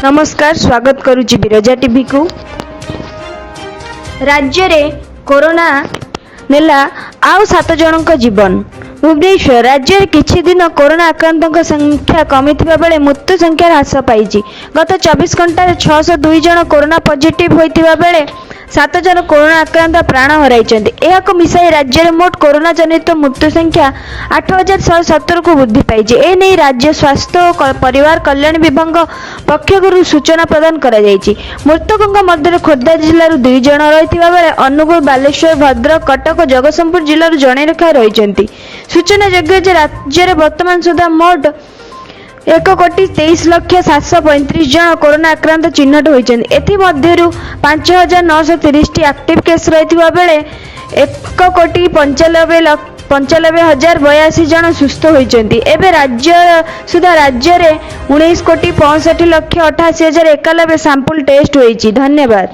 ନମସ୍କାର, ସ୍ୱାଗତ କରୁଛି ବିରଜା ଟିଭିକୁ। ରାଜ୍ୟରେ କରୋନା ନେଲା ଆଉ 7 ଜଣଙ୍କ ଜୀବନ। ଭୁବନେଶ୍ୱର, ରାଜ୍ୟରେ କିଛି ଦିନ କରୋନା ଆକ୍ରାନ୍ତଙ୍କ ସଂଖ୍ୟା କମିଥିବା ବେଳେ ମୃତ୍ୟୁ ସଂଖ୍ୟା ହ୍ରାସ ପାଇଛି। ଗତ 24 ଘଣ୍ଟାରେ 602 ଜଣ କରୋନା ପଜିଟିଭ୍ ହୋଇଥିବା ବେଳେ 7 ଜଣ କରୋନା ଆକ୍ରାନ୍ତ ପ୍ରାଣ ହରାଇଛନ୍ତି। ଏହାକୁ ମିଶାଇ ରାଜ୍ୟରେ ମୋଟ କରୋନା ଜନିତ ମୃତ୍ୟୁ ସଂଖ୍ୟା 8117କୁ ବୃଦ୍ଧି ପାଇଛି। ଏନେଇ ରାଜ୍ୟ ସ୍ୱାସ୍ଥ୍ୟ ଓ ପରିବାର କଲ୍ୟାଣ ବିଭାଗ ପକ୍ଷରୁ ସୂଚନା ପ୍ରଦାନ କରାଯାଇଛି। ମୃତକଙ୍କ ମଧ୍ୟରେ ଖୋର୍ଦ୍ଧା ଜିଲ୍ଲାରୁ 2 ଜଣ ରହିଥିବା ବେଳେ ଅନୁଗୁଳ, ବାଲେଶ୍ୱର, ଭଦ୍ରକ, କଟକ ଓ ଜଗତସିଂହପୁର ଜିଲ୍ଲାରୁ ଜଣେ ଲେଖାଏଁ ରହିଛନ୍ତି। ସୂଚନାଯୋଗ୍ୟ ଯେ ରାଜ୍ୟରେ ବର୍ତ୍ତମାନ ସୁଦ୍ଧା ମୋଟ 1 କୋଟି 23 ଲକ୍ଷ 735 ଜଣ କରୋନା ଆକ୍ରାନ୍ତ ଚିହ୍ନଟ ହୋଇଛନ୍ତି। ଏଥିମଧ୍ୟରୁ 5930ଟି ଆକ୍ଟିଭ୍ କେସ୍ ରହିଥିବା ବେଳେ 1 କୋଟି 95 ଲକ୍ଷ 95 ହଜାର 82 ଜଣ ସୁସ୍ଥ ହୋଇଛନ୍ତି। ଏବେ ରାଜ୍ୟ ସୁଦ୍ଧା ରାଜ୍ୟରେ 19 କୋଟି 65 ଲକ୍ଷ 88 ହଜାର 91 ସାମ୍ପୁଲ ଟେଷ୍ଟ ହୋଇଛି। ଧନ୍ୟବାଦ।